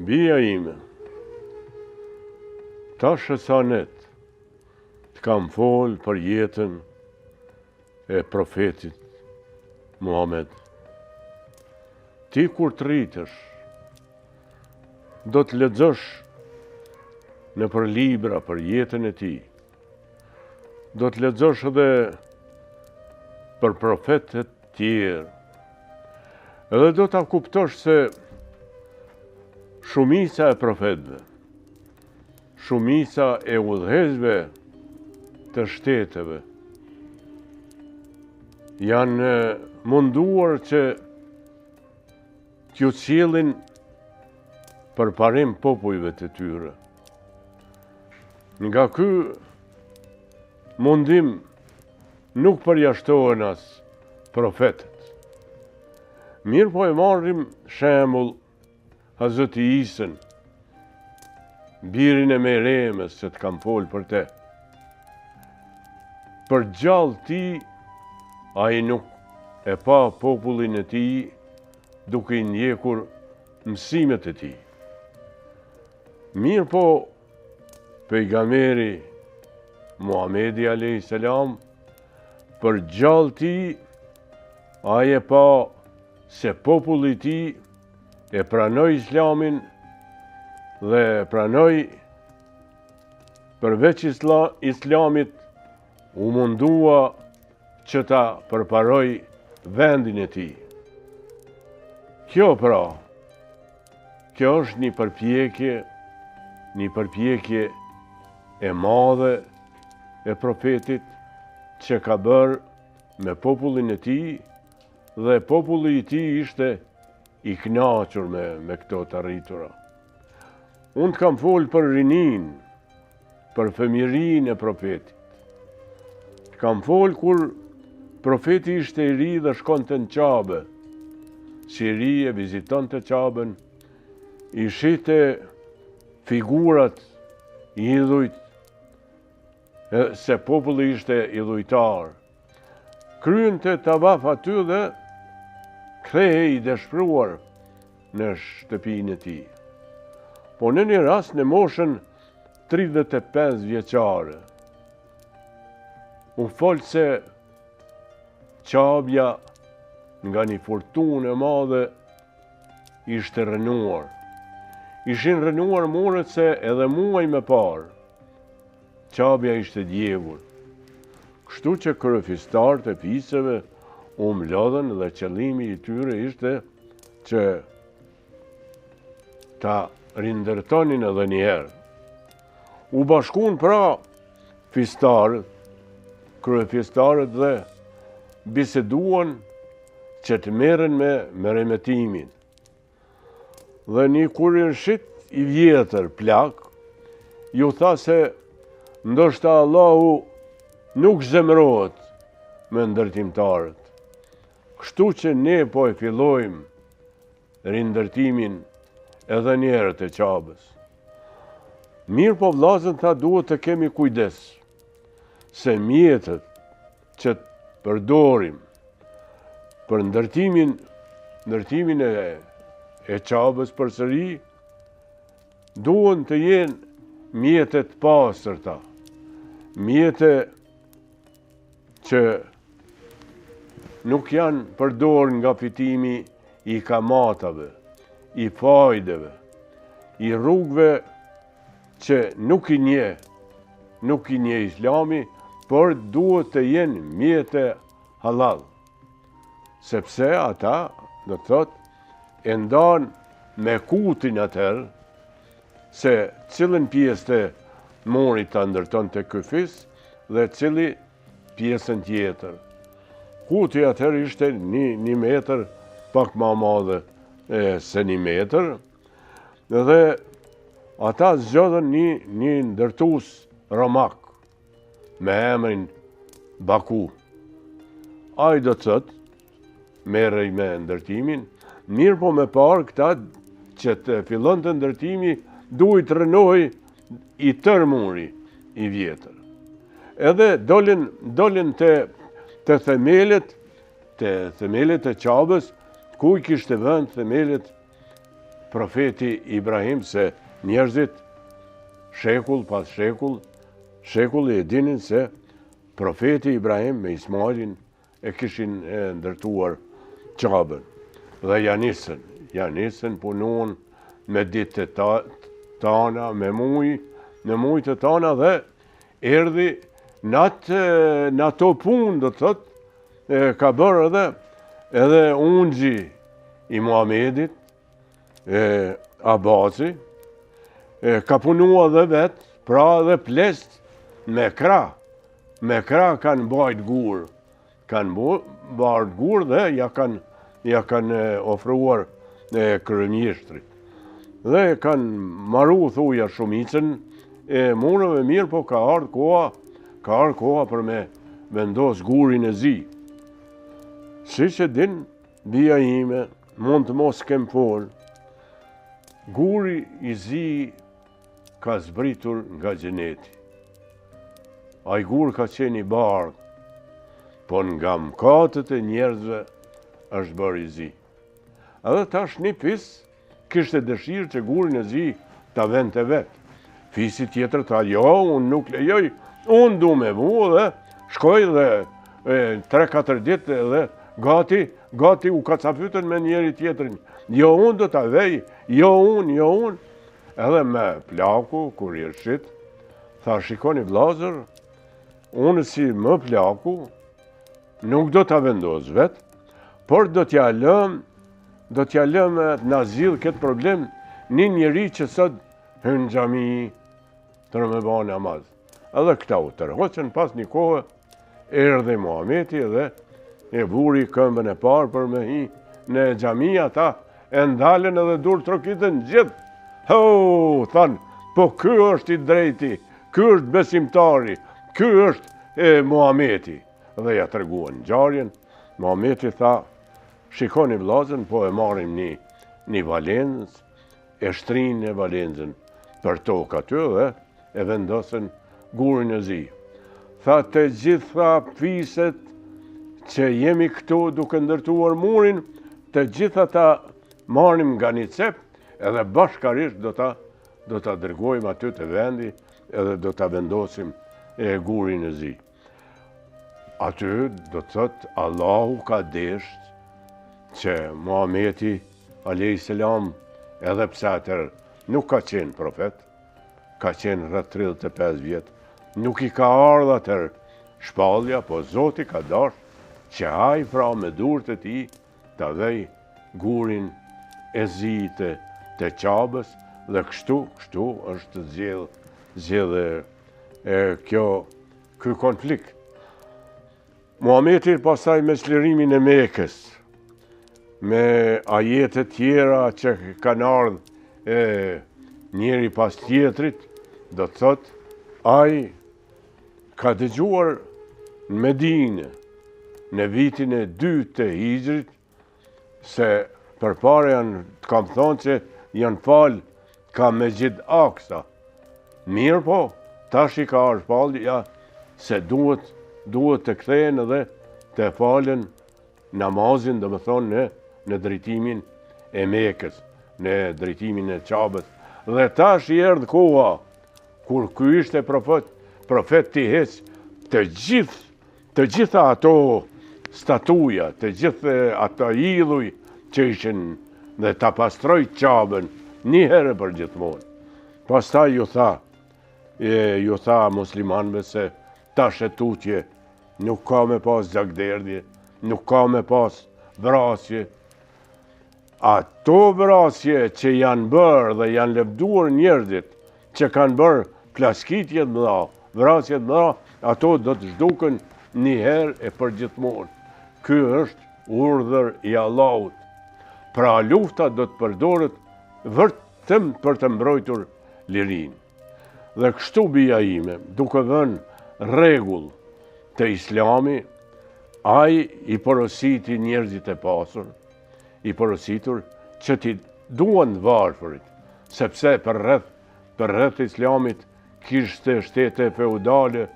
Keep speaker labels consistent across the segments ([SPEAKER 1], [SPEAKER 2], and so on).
[SPEAKER 1] Bija ime, tash e sa net, të kam folë për jetën e profetit Muhamed. Ti kur të rritesh, do të lexosh nëpër libra për jetën e tij. Do të lexosh edhe për profetët tjerë. Edhe do ta kuptosh se shumica e profetëve, shumica e udhëheqësve të shteteve, janë munduar që t'ju sjellin përparim popujve të tyre. Nga ky mundim nuk përjashtohen as profetët. Mirëpo e marrim shembull Hazreti Isën, birin e Meremës që të kam folë për te. Për gjallë tij, ai nuk e pa popullin e tij duke i ndjekur mësimet e tij. Mirëpo, pejgamberi Muhamedi a.s. për gjallë tij, ai e pa se populli i tij e pranoi islamin dhe pranoi përveç isla, islamit u mundua që ta përparojë vendin e tij. Kjo pra, kjo është një përpjekje, një përpjekje e madhe e profetit që ka bërë me popullin e tij dhe populli i tij ishte i kënaqur me me këto të arritura. Unë të kam folë për rininë, për fëmijërinë e profetit. Të kam folë kur profeti ishte i ri dhe shkonte në Qabe. Si i ri e vizitonte Qaben, i shihte figurat, idhujt, se populli ishte idhujtar. Kryente tavaf aty dhe kthehej i dëshpëruar në shtëpinë e tij. Po në një rast në moshën 35 vjeçare, u fol se Qabja nga një furtunë e madhe ishte rrënuar. Ishin rrënuar muret se edhe muaj më parë, Qabja ishte djegur. Kështu që kryefistarët e fiseve u mblodhën dhe qëllimi i tyre ishte që ta rindërtonin edhe një herë. U bashkuan pra fistarët, kryefistarët dhe biseduan që të merren me meremetimin. Dhe një kurejshit i vjetër plak, ju tha se ndoshta Allahu nuk zemrohet me ndërtimtarët. Kështu që ne po e fillojmë rindërtimin edhe një herë të Qabës. Mirëpo vllazën tha duhet të kemi kujdes, se mjetet që të përdorim për ndërtimin, ndërtimin e, e Qabës përsëri, duhen të jenë mjete të pastërta, mjete që nuk janë përdorë nga fitimi i kamatave, i fajdeve, i rrugëve që nuk i njeh, nuk i njeh islami, por duhet të jenë mjete hallall. Sepse ata, do të thotë, e ndanë me kutin atëherë, se cilën pjesë të murit ta ndërtonte ky fis dhe cili pjesën tjetër. Kuti atëherë ishte një, një metër, pak ma madhe e, se një metër, Dhe ata zgjodhën një, një ndërtues romak me emrin Baku. Ai do të thotë, merrej me ndërtimin, mirëpo me parë këta që të fillonte ndërtimi, duhej të rrënohej i tërë muri i vjetër. Edhe dolën, dolën te, te themelet, te themelet e Qabës, ku i kishte vënë themelet. profeti Ibrahim se njerëzit shekull pas shekull, shekulli e dinin se profeti Ibrahim me Ismailin e kishin ndërtuar Qabën. Dhe ja nisën, ja nisën, punuan me ditë të tana, me muj, me muj të tana dhe erdhi në atë, në ato punë, do të thotë, ka bërë edhe, edhe ungji i Muhamedit, e Abasi, e, ka punua dhe vetë, pra edhe pleqtë me krah, me krah kanë bajt gurë, kanë bajt gurë dhe ja kanë ja kanë ofruar e kryemjeshtrit. Dhe kanë maru thuja shumicën e mureve mirëpo ka ardhë koha, ka ardhë koha për me vendos gurin e zi. Siç e din, bija ime, mund të mos kem folë, guri i zi ka zbritur nga xheneti. Ai gur ka qenë i bardhë, po nga mëkatet e njerëzve është bërë i zi. Edhe tash një fis kishte dëshirë që gurin e zi ta vente vetë. Fisi tjetër tha, jo, unë nuk lejoj, unë du me vu dhe shkoi dhe 3-4 ditë dhe gati, gati u kacafytën me njëri tjetrin. Jo, unë do ta vej, jo unë, jo unë. Edhe më plaku, kur i shit, tha, shikoni vllazër, unë si më plaku, nuk do ta vendos vetë, por do t'ja lëm, do t'ja lëm të na zgjidhë këtë problem një njeri që sot hyn në xhami të me ba namaz. Edhe këta u tërhoqën pas një kohe, erdhi Muhameti dhe e vuri këmbën e parë për me hi në xhami ata e ndalën edhe duartrokitën gjithë. Ho, thanë, po ky është i drejti, ky është besimtari, ky është e Muhameti. Dhe ja treguan ngjarjen, Muhameti tha, shikoni vllazën, po e marrim një, një valencë, e shtrinë valencën për tokë aty dhe e vendosën gurin e zi. Tha të gjitha fiset që jemi këtu duke ndërtuar murin, të gjitha ta marrim nga një cep edhe bashkarisht do ta do ta dërgojmë aty te vendi edhe do ta vendosim e gurin e zi. Aty do të thotë Allahu ka desht që Muhameti alejhi selam edhe pse atëherë nuk ka qenë profet, ka qenë rreth 35 vjet, nuk i ka ardhë atëherë shpallja, po Zoti ka dasht që ai pra me durët e tij ta vej gurin e zi të, të Qabës dhe kështu, kështu është zgjedh, zgjedh e, e kjo, ky konflikt. Muhameti pastaj me çlirimin e Mekës, me ajete tjera që kanë ardhë e njëri pas tjetrit, do të thotë, ai ka dëgjuar në Medine, në vitin e dytë të Hixhrit, se përpara janë, të kam thonë që janë falë ka Mesxhid Aksa. Mirëpo, tash i ka ardhë shpallja se duhet, duhet të kthehen edhe të falen namazin, domethonë, në, në drejtimin e Mekës, në drejtimin e Qabës. Dhe tash i erdhë koha, kur ky ishte profet, profet t'i heq të gjithë Të gjitha ato statuja, të gjithë ato idhuj që ishin dhe ta pastroj Qabën një herë për gjithmonë. Pastaj ju tha, e, ju tha muslimanëve se tash e tutje nuk ka me pas gjakderdhje, nuk ka me pas vrasje. Ato vrasje që janë bërë dhe janë lëvduar njerëzit që kanë bërë plaçkitje të mëdha, vrasje të mëdha, ato do të zhduken një herë e përgjithmonë. Ky është urdhër i Allahut. Pra lufta do të përdoret vetëm për të mbrojtur lirinë. Dhe kështu bija ime, duke vënë rregull te islami, ai i porositi njerëzit e pasur, i porositur që t'i duan të varfërit, sepse përreth, përreth islamit kishte shtete feudale,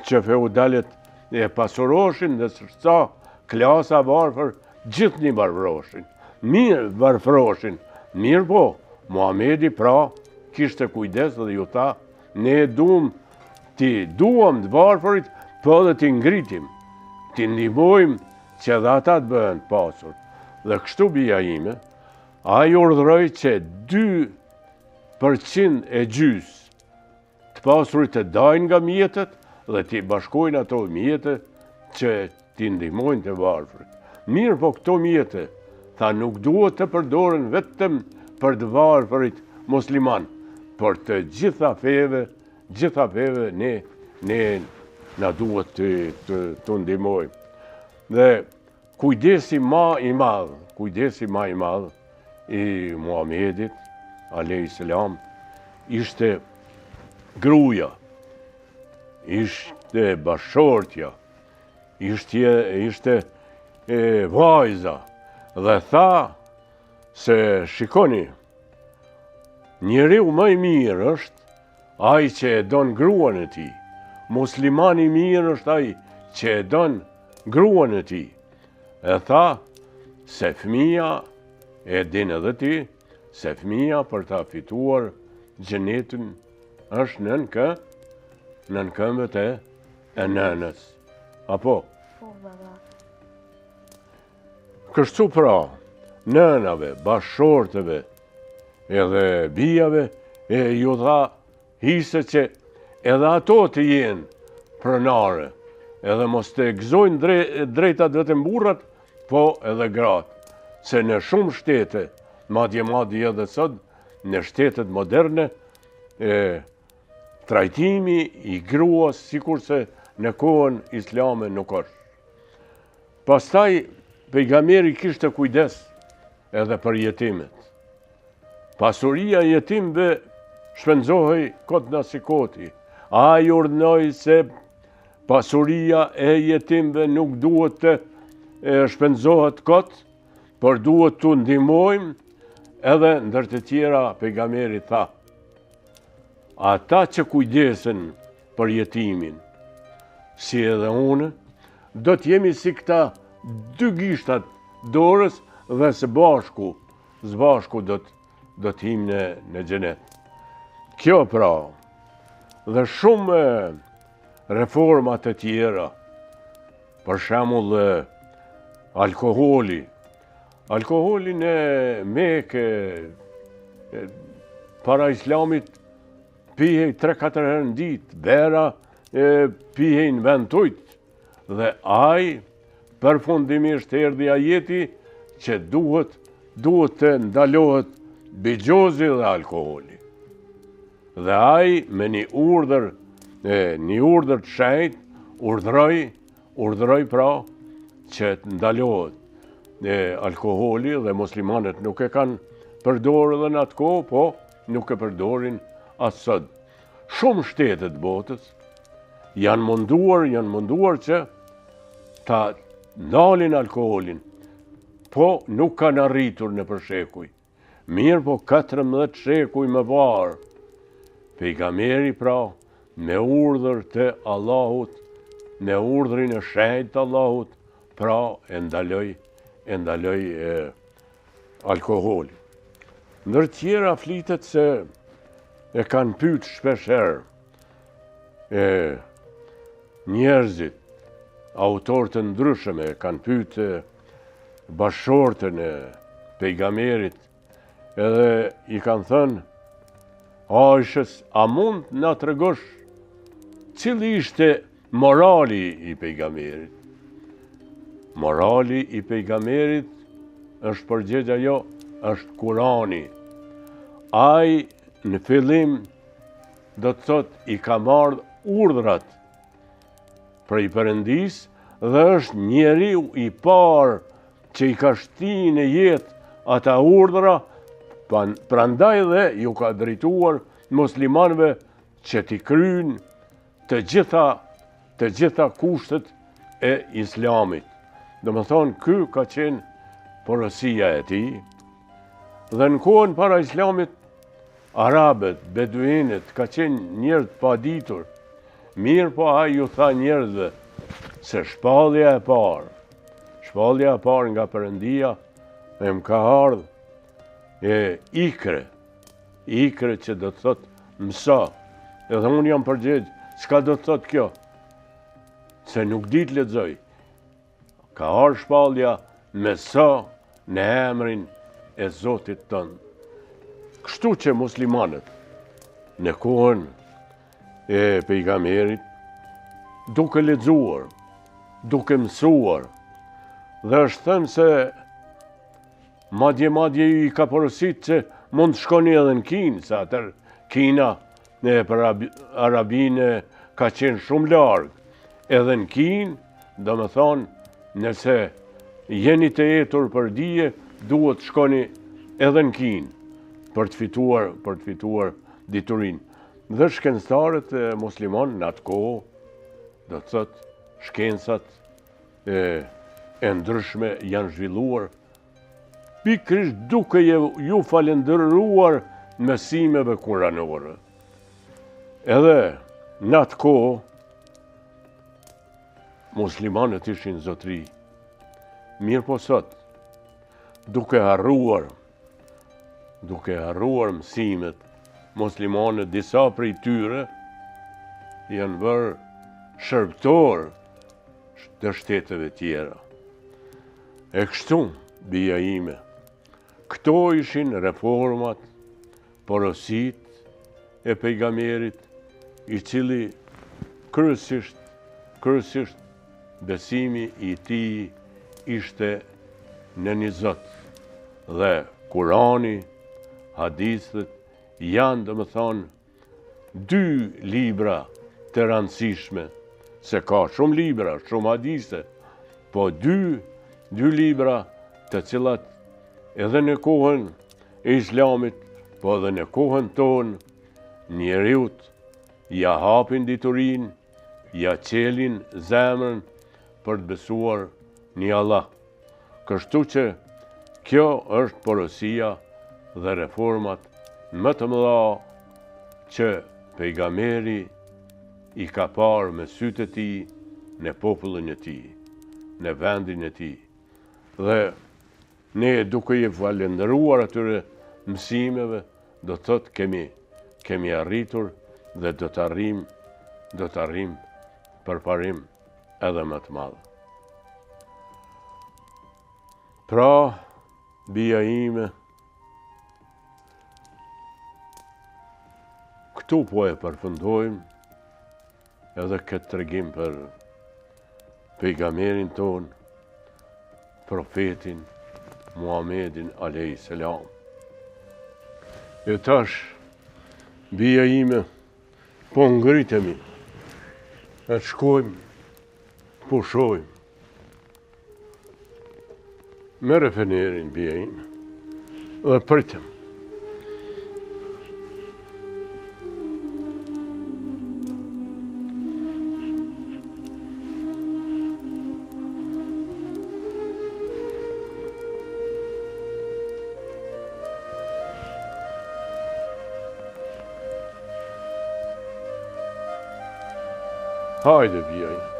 [SPEAKER 1] që feudalët e pasuroshin dhe sa klasa varfër gjithnjë varfroshin. Mirë varfroshin, mirëpo. Muhamedi pra kishte kujdes dhe ju tha, ne duam t'i duam të varfërit, po edhe t'i ngritim, t'i ndihmojmë që edhe ata të bëhen të pasur. Dhe kështu bija ime, ai urdhëroi që 2% e gjys Të pasurit të dajnë nga mjetet dhe t'i bashkojnë ato mjete që t'i ndihmojnë të varfrit. Mirëpo këto mjete, tha nuk duhet të përdoren vetëm për të varfrit musliman, por të gjitha feve, gjitha feve ne, ne na duhet të, të, të ndihmojmë. Dhe Kujdesi ma i madh, kujdesi ma i madh i Muhamedit alejhi selam ishte gruja, ishte bashkëshortja, ishte ishte e vajza dhe tha se shikoni njeriu më i mirë është ai që e don gruan e tij. Musliman i mirë është ai që e don gruan e tij. E tha se fëmija e din edhe ti, se fëmija për ta fituar xhenetin është nën kë, nën këmbët e, e nënës. Apo?
[SPEAKER 2] Po, baba.
[SPEAKER 1] Kështu pra, nënave, bashkëshorteve, edhe bijave, e ju dha Hise që edhe ato të jenë pronare, edhe mos të gëzojnë drejtat vetëm burrat, po edhe gratë. Se në shumë shtete, madje madje edhe sot, në shtetet moderne, e, trajtimi i gruas sikurse në kohën islame nuk është. Pastaj, pejgamberi kishte kujdes edhe për jetimët. Pasuria e jetimëve shpenzohej kot na si koti. Ai urdhnoi se pasuria e jetimëve nuk duhet të shpenzohet kot, por duhet t'u ndihmojmë edhe ndër të tjera pejgamberi tha. Ata që kujdesen për jetimin, si edhe unë, do të jemi si këta dy gishtat dorës dhe së bashku Së bashku do të do të him në në xhenet. Kjo pra dhe shumë reforma të tjera, për shembull alkoholi. Alkoholi në Mekë para islamit pihej 3-4 herë në ditë, vera e pihej në vend t'ujit. Dhe ai përfundimisht erdhi ajeti që duhet duhet të ndalohet bixhozi dhe alkoholi. Dhe ai me një urdhër, e, një urdhër të shenjtë, urdhëroi, urdhëroi pra që të ndalohet e, alkoholi dhe muslimanët nuk e kanë përdorë edhe në atë kohë, po nuk e përdorin as sot. Shumë shtete të botës janë munduar, janë munduar që ta ndalin alkoholin, po nuk kanë arritur nëpër shekuj. Mirëpo 14 shekuj më parë, pejgamberi pra, me urdhër të Allahut, me urdhrin e shenjtë të Allahut, pra e ndaloi, e ndaloi e, alkoholin. Ndër tjera flitet se e kanë pyet shpesh herë e njerëzit, autorë të ndryshëm e kanë pyet bashkëshorten e pejgamberit edhe i kanë thënë Aishës, a mund na tregosh cili ishte Morali i pejgamberit. Morali i pejgamberit është përgjegj ajo, është Kurani. Ai në fillim do të thotë i ka marrë urdhrat prej Perëndisë dhe është njeriu i parë që i ka shti në jetë ata urdhra, prandaj dhe ju ka drejtuar muslimanëve që t'i kryjnë të gjitha të gjitha kushtet e islamit. Domethënë, ky ka qenë porosia e tij, dhe në kohën para islamit, arabët, beduinët, ka qenë njerëz të paditur, mirëpo ai ju tha njerëzve, se shpallja e parë, shpallja e parë nga Perëndia, e më ka ardhë, e ikre. Ikre që do të thotë mëso. Edhe unë jam përgjegj, çka do të thotë kjo? Se nuk di të lexoj. Ka ardhë shpallja mëso në emrin e Zotit tënd. Kështu që muslimanët në kohën e pejgamberit duke lexuar, duke mësuar dhe është thënë se Madje madje i ka porosit që mund të shkoni edhe në Kinë, se atëherë Kina në për Arabinë ka qenë shumë larg. Edhe në Kinë, domethonë, nëse jeni të etur për dije, duhet të shkoni edhe në Kinë për të fituar, për të fituar diturinë. Dhe shkencëtarët muslimanë në atë kohë, do të thotë, shkencat e, e ndryshme janë zhvilluar pikërisht duke ju falënderuar mësimeve kuranore. Edhe në atë kohë, muslimanët ishin zotri. Mirëpo sot, duke harruar, duke harruar mësimet, muslimanët disa prej tyre janë bërë shërbëtorë të shteteve tjera. E kështu, bija ime, këto ishin reformat, porositë e pejgamberit, i cili kryesisht, kryesisht besimi i tij ishte në një Zot. Dhe Kurani, hadithet, janë, domethonë, Dy libra të rëndësishme, se ka shumë libra, shumë hadise, po dy, dy libra të cilat edhe në kohën e islamit, po edhe në kohën tonë, njeriut ia hapin diturinë, ia çelin zemrën për të besuar një Allah. Kështu që kjo është porosia dhe reformat më të mëdha që pejgamberi i ka parë me sytë e tij në popullin e tij, në vendin e tij. Dhe ne duke i falënderuar atyre mësimeve, do të thotë kemi kemi arritur dhe do të arrijmë do të arrijmë përparim edhe më të madh. Pra, bija ime, këtu po e përfundojmë edhe këtë tregim për pejgamberin tonë, profetin Muhammedin a.s. E tash, bija ime, Po ngritemi, e të shkojmë, të pushojmë. Merre fenerin, bija ime, dhe pritëm. Hajde, bija ime.